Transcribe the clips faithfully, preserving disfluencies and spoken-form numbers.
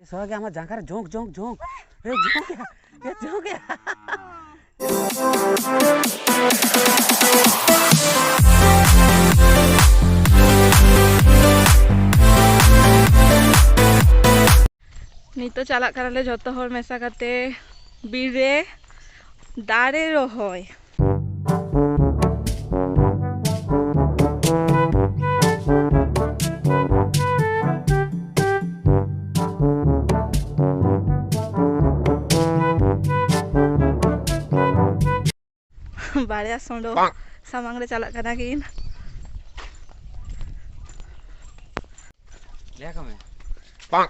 ᱥᱚᱦᱟ ᱜᱮ ᱟᱢᱟᱜ ᱡᱟᱸᱜᱟ ᱨᱮ ᱡᱚᱸᱠ, ᱡᱚᱸᱠ, ᱡᱚᱸᱠ᱾ ᱮ, ᱡᱚᱸᱠ ᱭᱟ᱾ ᱮ, ᱡᱚᱸᱠ ᱭᱟ᱾ ᱱᱤᱛᱚᱜ ᱪᱟᱞᱟᱜ ᱠᱟᱱᱟᱞᱮ ᱡᱷᱚᱛᱚ ᱦᱚᱲ ᱢᱮᱥᱟ ᱠᱟᱛᱮ ᱵᱤᱨ ᱨᱮ ᱫᱟᱨᱮ ᱨᱚᱦᱚᱭ᱾ ᱵᱟᱨᱭᱟ ᱥᱚᱸᱰᱚ ᱥᱟᱢᱟᱝ ᱨᱮ ᱪᱟᱞᱟᱜ ᱠᱟᱱᱟ ᱠᱤᱱ᱾ ᱞᱟᱹᱭ ᱟᱠᱚ ᱢᱮ᱾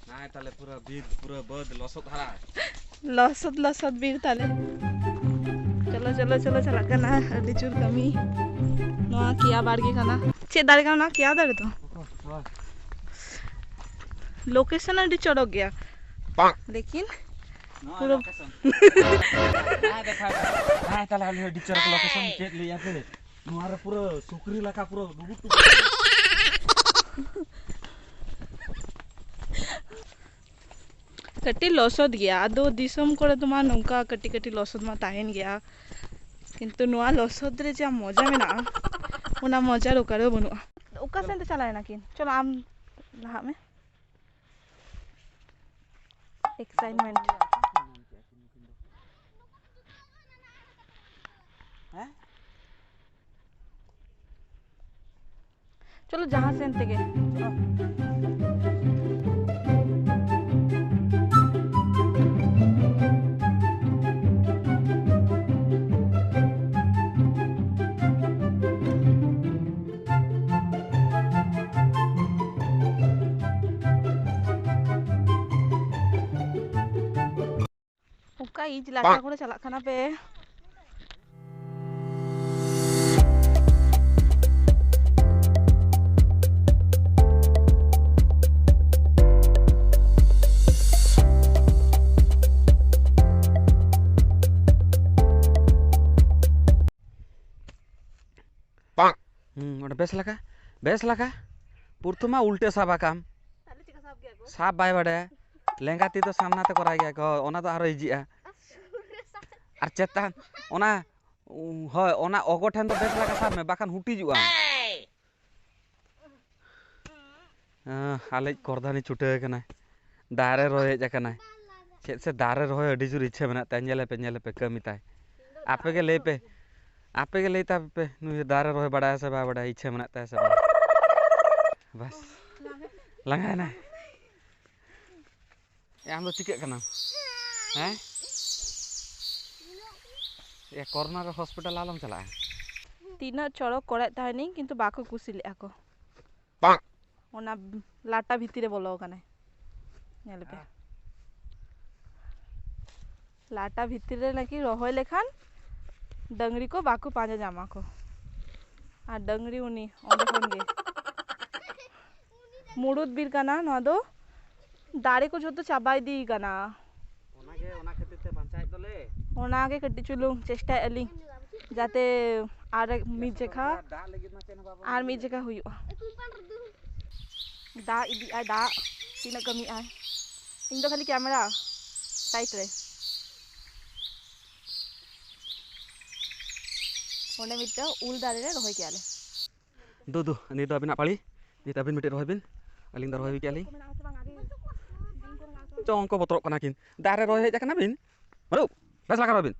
ᱱᱟᱭ ᱛᱟᱦᱞᱮ ᱯᱩᱨᱟᱹ ᱵᱤᱨ, ᱯᱩᱨᱟᱹ ᱵᱟᱹᱫᱽ ᱞᱚᱥᱚᱫ ᱦᱟᱨᱟ᱾ ᱞᱚᱥᱚᱫ, ᱞᱚᱥᱚᱫ ᱵᱤᱨ ᱛᱟᱞᱮ᱾ ᱪᱚᱞᱚ, ᱪᱚᱞᱚ, ᱪᱚᱞᱚ, ᱪᱟᱞᱟᱜ ᱠᱟᱱᱟ᱾ ᱟᱹᱰᱤ ᱡᱳᱨ ᱠᱟᱹᱢᱤ᱾ ᱱᱚᱣᱟ ᱠᱮᱭᱟ ᱵᱟᱲᱜᱮ ᱠᱟᱱᱟ᱾ ᱪᱮᱫ ᱫᱟᱨᱮ ᱠᱟᱱᱟ ᱱᱚᱣᱟ? ᱠᱮᱭᱟ ᱫᱟᱨᱮ ᱛᱚ? ᱦᱳᱭ᱾ ᱞᱳᱠᱮᱥᱚᱱ ᱟᱹᱰᱤ ᱪᱚᱨᱚᱠ ᱜᱮᱭᱟ᱾ ᱞᱮᱠᱤᱱ ᱱᱚᱣᱟ ᱯᱩᱨᱟᱹ ᱞᱳᱠᱮᱥᱚᱱ᱾ ᱦᱮᱸ, ᱫᱮᱠᱷᱟᱣ ᱯᱮ᱾ ᱦᱮᱸ, ᱛᱟᱦᱞᱮ ᱟᱹᱞᱤᱧ ᱟᱹᱰᱤ ᱪᱚᱨᱚᱠ ᱞᱳᱠᱮᱥᱚᱱ ᱪᱮᱫ ᱞᱟᱹᱭᱟ ᱯᱮ? ᱱᱚᱣᱟ ᱨᱮ ᱯᱩᱨᱟᱹ ᱥᱩᱠᱨᱤ ᱞᱮᱠᱟ ᱯᱩᱨᱟᱹ ᱰᱩᱵᱩᱡ ᱰᱩᱵᱩᱡ᱾ ᱠᱟᱹᱴᱤᱡ ᱞᱚᱥᱚᱫ ᱜᱮᱭᱟ᱾ ᱟᱫᱚ ᱫᱤᱥᱚᱢ ᱠᱚᱨᱮ ᱫᱚ ᱢᱟ ᱱᱚᱝᱠᱟ ᱠᱟᱹᱴᱤᱡ ᱠᱟᱹᱴᱤᱡ ᱞᱚᱥᱚᱫ ᱢᱟ ᱛᱟᱦᱮᱱ ᱜᱮᱭᱟ, ᱠᱤᱱᱛᱩ ᱱᱚᱣᱟ ᱞᱚᱥᱚᱫ ᱨᱮ ᱡᱟ ᱢᱚᱡᱟ ᱢᱮᱱᱟᱜᱼᱟ, ᱚᱱᱟ ᱢᱚᱡᱟ ᱫᱚ ᱚᱠᱟᱨᱮ ᱦᱚᱸ ᱵᱟᱹᱱᱩᱜᱼᱟ᱾ ᱚᱠᱟ ᱥᱮᱱ ᱛᱮ ᱪᱟᱞᱟᱣ ᱮᱱᱟ ᱠᱤᱱ? ᱪᱚᱞᱚ, ᱟᱢ ᱞᱟᱦᱟᱜ ᱢᱮ᱾ ᱮᱠᱥᱟᱭᱤᱴᱢᱮᱱᱴ᱾ ᱦᱮᱸ? ᱪᱚᱞᱚ, ᱡᱟᱦᱟᱸ ᱥᱮᱱ ᱛᱮᱜᱮ᱾ ᱚᱠᱟ ᱤᱡ ᱞᱟᱴᱟ ᱠᱚᱨᱮ ᱪᱟᱞᱟᱜ ᱠᱟᱱᱟ ᱯᱮ? ᱦᱩᱸ, ᱚᱸᱰᱮ ᱵᱮᱥ ᱞᱮᱠᱟ, ᱵᱮᱥ ᱞᱮᱠᱟ᱾ ᱯᱨᱚᱛᱷᱚᱢᱟ ᱩᱞᱴᱟᱹ ᱥᱟᱵ ᱟᱠᱟᱢ᱾ ᱛᱟᱦᱞᱮ ᱪᱮᱠᱟ ᱥᱟᱵ ᱜᱮᱭᱟ ᱠᱚ? ᱥᱟᱵ ᱵᱟᱭ ᱵᱟᱰᱟᱭᱟ᱾ ᱞᱮᱸᱜᱟ ᱛᱤ ᱫᱚ ᱥᱟᱢᱱᱟ ᱛᱮ ᱠᱚᱨᱟᱣ ᱜᱮᱭᱟ ᱠᱚ, ᱚᱱᱟ ᱫᱚ ᱟᱨᱚ ᱤᱡᱤᱜᱼᱟ᱾ ᱟᱨ ᱪᱮᱛᱟᱱ ᱚᱱᱟ, ᱩ, ᱦᱳᱭ, ᱚᱱᱟ ᱚᱜᱚ ᱴᱷᱮᱱ ᱫᱚ ᱵᱮᱥ ᱞᱮᱠᱟ ᱥᱟᱵ ᱢᱮ, ᱵᱟᱠᱷᱟᱱ ᱦᱩᱴᱤᱡᱚᱜᱼᱟ᱾ ᱦᱮᱸ, ᱟᱞᱮᱡ ᱠᱚᱨᱫᱷᱟᱱᱤ ᱪᱷᱩᱴᱟᱹᱣ ᱟᱠᱟᱱᱟᱭ, ᱫᱟᱨᱮ ᱨᱚᱦᱚᱭ ᱦᱮᱡ ᱟᱠᱟᱱᱟᱭ᱾ ᱪᱮᱫ ᱥᱮ ᱫᱟᱨᱮ ᱨᱚᱦᱚᱭ ᱟᱹᱰᱤ ᱡᱳᱨ ᱤᱪᱪᱷᱟᱹ ᱢᱮᱱᱟᱜ ᱛᱟᱭᱟ᱾ ᱧᱮᱞᱮ ᱯᱮ, ᱧᱮᱞᱮ ᱯᱮ, ᱠᱟᱹᱢᱤ ᱛᱟᱭ᱾ ᱟᱯᱮ ᱜᱮ ᱞᱟᱹᱭ ᱯᱮ, ᱟᱯᱮ ᱜᱮ ᱞᱟᱹᱭ ᱛᱟᱯᱮ ᱯᱮ, ᱱᱩᱭ ᱫᱟᱨᱮ ᱨᱚᱦᱚᱭ ᱵᱟᱲᱟᱭᱟ ᱥᱮ ᱵᱟᱭ ᱵᱟᱲᱟᱭᱟ, ᱤᱪᱪᱷᱟᱹ ᱢᱮᱱᱟᱜ ᱛᱟᱭᱟ ᱥᱮ ᱵᱟᱝ? ᱵᱟᱥ, ᱞᱟᱸᱜᱟᱭᱮᱱᱟᱭ᱾ ᱮ, ᱟᱢ ᱫᱚ ᱪᱤᱠᱟᱹᱜ ᱠᱟᱱᱟᱢ? ᱦᱮᱸ? ᱮ, ᱠᱚᱨᱱᱟᱨ ᱦᱚᱥᱯᱤᱴᱟᱞ ᱟᱞᱚᱢ ᱪᱟᱞᱟᱜᱼᱟ᱾ ᱛᱤᱱᱟᱹᱜ ᱪᱚᱨᱚᱠ ᱠᱚᱨᱮᱫ ᱛᱟᱦᱮᱱᱤᱧ, ᱠᱤᱱᱛᱩ ᱵᱟᱠᱚ ᱠᱩᱥᱤ ᱞᱮᱫᱼᱟ ᱠᱚ᱾ ᱚᱱᱟ ᱞᱟᱴᱟ ᱵᱷᱤᱛᱤᱨ ᱨᱮ ᱵᱚᱞᱚ ᱟᱠᱟᱱᱟᱭ, ᱧᱮᱞ ᱯᱮ᱾ ᱞᱟᱴᱟ ᱵᱷᱤᱛᱤᱨ ᱨᱮ ᱱᱟᱠᱤ ᱨᱚᱦᱚᱭ ᱞᱮᱠᱷᱟᱱ ᱰᱟᱹᱝᱨᱤ ᱠᱚ ᱵᱟᱠᱚ ᱯᱟᱸᱡᱟ ᱧᱟᱢᱟ ᱠᱚ᱾ ᱟᱨ ᱰᱟᱹᱝᱨᱤ ᱩᱱᱤ ᱚᱸᱰᱮ ᱠᱷᱚᱱ ᱜᱮ᱾ ᱢᱩᱲᱩᱫ ᱵᱤᱨ ᱠᱟᱱᱟ ᱱᱚᱣᱟ ᱫᱚ᱾ ᱫᱟᱨᱮ ᱠᱚ ᱡᱷᱚᱛᱚ ᱪᱟᱵᱟ ᱤᱫᱤ ᱠᱟᱱᱟ᱾ ᱚᱱᱟᱜᱮ, ᱚᱱᱟ ᱠᱷᱟᱹᱛᱤᱨ ᱛᱮ ᱵᱟᱧᱪᱟᱣᱮᱫ ᱫᱚᱞᱮ᱾ ᱚᱱᱟᱜᱮ ᱠᱟᱹᱴᱤᱡ ᱪᱩᱞᱩᱝ ᱪᱮᱥᱴᱟᱭᱮᱫᱼᱟ ᱞᱤᱧ, ᱡᱟᱛᱮ ᱟᱨ ᱢᱤᱫ ᱡᱮᱠᱷᱟ, ᱫᱟᱜ ᱞᱟᱹᱜᱤᱫ ᱢᱟ ᱪᱮᱫ ᱦᱚᱸ ᱵᱟᱵᱚᱱ ᱟᱨ ᱢᱤᱫ ᱡᱮᱠᱷᱟ ᱦᱩᱭᱩᱜᱼᱟ᱾ ᱫᱟᱜ ᱤᱫᱤᱜᱼᱟᱭ, ᱫᱟᱜ ᱛᱤᱱᱟᱹᱜ ᱠᱟᱹᱢᱤᱜᱼᱟᱭ᱾ ᱤᱧ ᱫᱚ ᱠᱷᱟᱹᱞᱤ ᱠᱮᱢᱮᱨᱟ ᱥᱟᱭᱤᱰ ᱨᱮ᱾ ᱚᱸᱰᱮ ᱢᱤᱫᱴᱟᱝ ᱩᱞ ᱫᱟᱨᱮ ᱞᱮ ᱨᱚᱦᱚᱭ ᱠᱮᱜᱼᱟ ᱞᱮ᱾ ᱫᱩ, ᱫᱩ, ᱱᱤᱛ ᱫᱚ ᱟᱹᱵᱤᱱᱟᱜ ᱯᱟᱹᱲᱤ᱾ ᱱᱤᱛ ᱟᱹᱵᱤᱱ ᱢᱤᱫᱴᱮᱡ ᱨᱚᱦᱚᱭ ᱵᱤᱱ, ᱟᱹᱞᱤᱧ ᱫᱚ ᱨᱚᱦᱚᱭ ᱦᱩᱭ ᱠᱮᱜᱼᱟ ᱞᱤᱧ᱾ ᱪᱚᱝ ᱠᱚ ᱵᱚᱛᱚᱨᱚᱜ ᱠᱟᱱᱟ ᱠᱤᱱ᱾ ᱫᱟᱨᱮ ᱨᱚᱦᱚᱭ ᱦᱮᱡ ᱟᱠᱟᱱᱟ ᱵᱤᱱ? ᱢᱟᱹᱨᱩᱵ, ᱵᱮᱥ ᱞᱮᱠᱟ ᱨᱚᱦᱚᱭ ᱵᱤᱱ᱾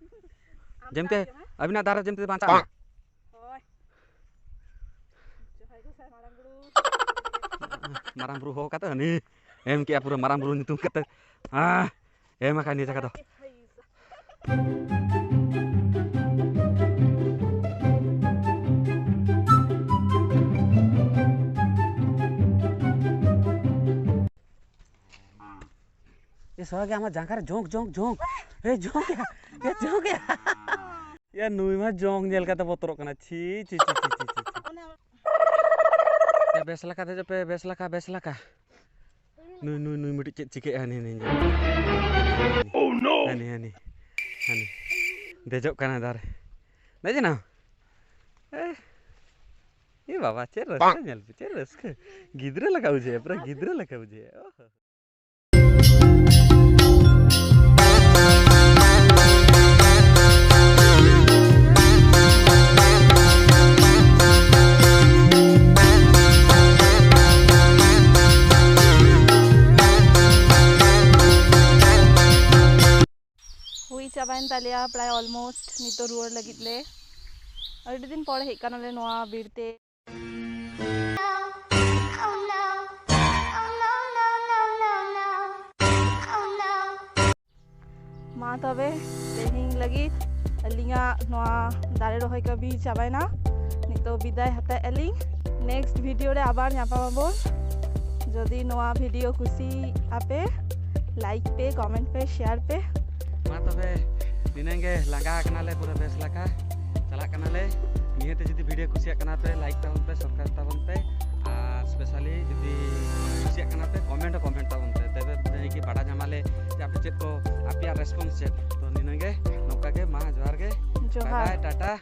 ᱡᱮᱢᱛᱮ ᱟᱹᱵᱤᱱᱟᱜ ᱫᱟᱨᱮ ᱡᱮᱢᱛᱮ ᱵᱟᱧᱪᱟᱜ ᱢᱟ᱾ ᱢᱟᱨᱟᱝ ᱵᱩᱨᱩ ᱦᱚᱦᱚ ᱠᱟᱛᱮ ᱦᱟᱹᱱᱤ ᱮᱢ ᱠᱮᱜᱼᱟ ᱯᱩᱨᱟᱹ ᱢᱟᱨᱟᱝ ᱵᱩᱨᱩ ᱧᱩᱛᱩᱢ ᱠᱟᱛᱮ᱾ ᱦᱮᱸ, ᱮᱢ ᱟᱠᱟᱫ ᱱᱤᱭᱟᱹ ᱡᱟᱭᱜᱟ ᱫᱚ᱾ ᱮ ᱥᱚᱦᱟ ᱜᱮ ᱟᱢᱟᱜ ᱡᱟᱸᱜᱟ ᱨᱮ ᱡᱚᱸᱠ, ᱡᱚᱸᱠ, ᱡᱚᱸᱠ᱾ ᱮ ᱡᱚᱸᱠ ᱭᱟ, ᱮ ᱡᱚᱸᱠ ᱭᱟ᱾ ᱭᱟ ᱱᱩᱭ ᱢᱟ ᱡᱚᱸᱠ ᱧᱮᱞ ᱠᱟᱛᱮ ᱵᱚᱛᱚᱨᱚᱜ ᱠᱟᱱᱟ᱾ ᱪᱷᱤ, ᱪᱷᱤ, ᱪᱷᱤ᱾ ᱮ ᱵᱮᱥ ᱞᱮᱠᱟ ᱫᱮᱡᱚᱜ ᱯᱮ, ᱵᱮᱥ ᱞᱮᱠᱟ, ᱵᱮᱥ ᱞᱮᱠᱟ᱾ ᱱᱩᱭ, ᱱᱩᱭ, ᱱᱩᱭ ᱢᱤᱫᱴᱤᱡ ᱪᱮᱫ ᱪᱤᱠᱟᱹᱜᱼᱟ? ᱦᱟᱹᱱᱤ, ᱦᱟᱹᱱᱤ, ᱦᱟᱹᱱᱤ᱾ ᱦᱟᱹᱱᱤ, ᱦᱟᱹᱱᱤ, ᱦᱟᱹᱱᱤ᱾ ᱫᱮᱡᱚᱜ ᱠᱟᱱᱟ ᱫᱟᱨᱮ᱾ ᱫᱮᱡ ᱮᱱᱟᱢ? ᱮ, ᱮ ᱵᱟᱵᱟ, ᱪᱮᱫ ᱨᱟᱹᱥᱠᱟᱹ ᱧᱮᱞ ᱯᱮ, ᱪᱮᱫ ᱨᱟᱹᱥᱠᱟᱹ᱾ ᱜᱤᱫᱽᱨᱟᱹ ᱞᱮᱠᱟ ᱵᱩᱡᱷᱟᱹᱜᱼᱟ, ᱯᱩᱨᱟᱹ ᱜᱤᱫᱽᱨᱟᱹ ᱞᱮᱠᱟ ᱵᱩᱡᱷᱟᱹᱜᱼᱟ᱾ ᱳᱦᱳ᱾ ᱪᱟᱵᱟᱭᱮᱱ ᱛᱟᱞᱮᱭᱟ ᱯᱨᱟᱭ almost᱾ ᱱᱤᱛᱚᱜ ᱨᱩᱣᱟᱹᱲ ᱞᱟᱹᱜᱤᱫ ᱞᱮ, ᱟᱹᱰᱤ ᱫᱤᱱ ᱯᱚᱨ ᱦᱮᱡ ᱠᱟᱱᱟᱞᱮ ᱱᱚᱣᱟ ᱵᱤᱨ ᱛᱮ᱾ ᱢᱟ ᱛᱚᱵᱮ ᱛᱮᱦᱮᱧ ᱞᱟᱹᱜᱤᱫ ᱟᱹᱞᱤᱧᱟᱜ ᱱᱚᱣᱟ ᱫᱟᱨᱮ ᱨᱚᱦᱚᱭ ᱠᱟᱹᱢᱤ ᱪᱟᱵᱟᱭᱮᱱᱟ᱾ ᱱᱤᱛᱚᱜ ᱵᱤᱫᱟᱭ ᱦᱟᱛᱟᱣᱮᱫᱼᱟ ᱞᱤᱧ᱾ Next video ᱨᱮ ᱟᱵᱟᱨ ᱧᱟᱯᱟᱢ ᱟᱵᱚᱱ᱾ ᱡᱩᱫᱤ ᱱᱚᱣᱟ video ᱠᱩᱥᱤ ᱟᱯᱮ, like ᱯᱮ, comment ᱯᱮ, share ᱯᱮ᱾ ᱢᱟ ᱛᱚᱵᱮ ᱱᱤᱱᱟᱹᱝ ᱜᱮ, ᱞᱟᱸᱜᱟ ᱟᱠᱟᱱᱟᱞᱮ ᱯᱩᱨᱟᱹ ᱵᱮᱥ ᱞᱮᱠᱟ, ᱪᱟᱞᱟᱜ ᱠᱟᱱᱟᱞᱮ᱾ ᱱᱤᱭᱟᱹᱛᱮ ᱡᱩᱫᱤ video ᱠᱩᱥᱤᱭᱟᱜ ᱠᱟᱱᱟ ᱯᱮ, like ᱛᱟᱵᱚᱱ ᱯᱮ, subscribe ᱛᱟᱵᱚᱱ ᱯᱮ, ᱟᱨ specially ᱡᱩᱫᱤ ᱠᱩᱥᱤᱭᱟᱜ ᱠᱟᱱᱟ ᱯᱮ, comment ᱦᱚᱸ comment ᱛᱟᱵᱚᱱ ᱯᱮ, ᱛᱚᱵᱮ ᱡᱟᱹᱱᱤᱡ ᱠᱤ ᱵᱟᱰᱟᱭ ᱧᱟᱢᱟᱞᱮ ᱡᱮ ᱟᱯᱮ ᱪᱮᱫ ᱠᱚ, ᱟᱯᱮᱭᱟᱜ response ᱪᱮᱫ᱾ ᱛᱚ ᱱᱤᱱᱟᱹᱝ ᱜᱮ, ᱱᱚᱝᱠᱟ ᱜᱮ, ᱢᱟ ᱡᱚᱦᱟᱨ ᱜᱮ, ᱡᱚᱦᱟᱨ᱾ Bye bye, Tata.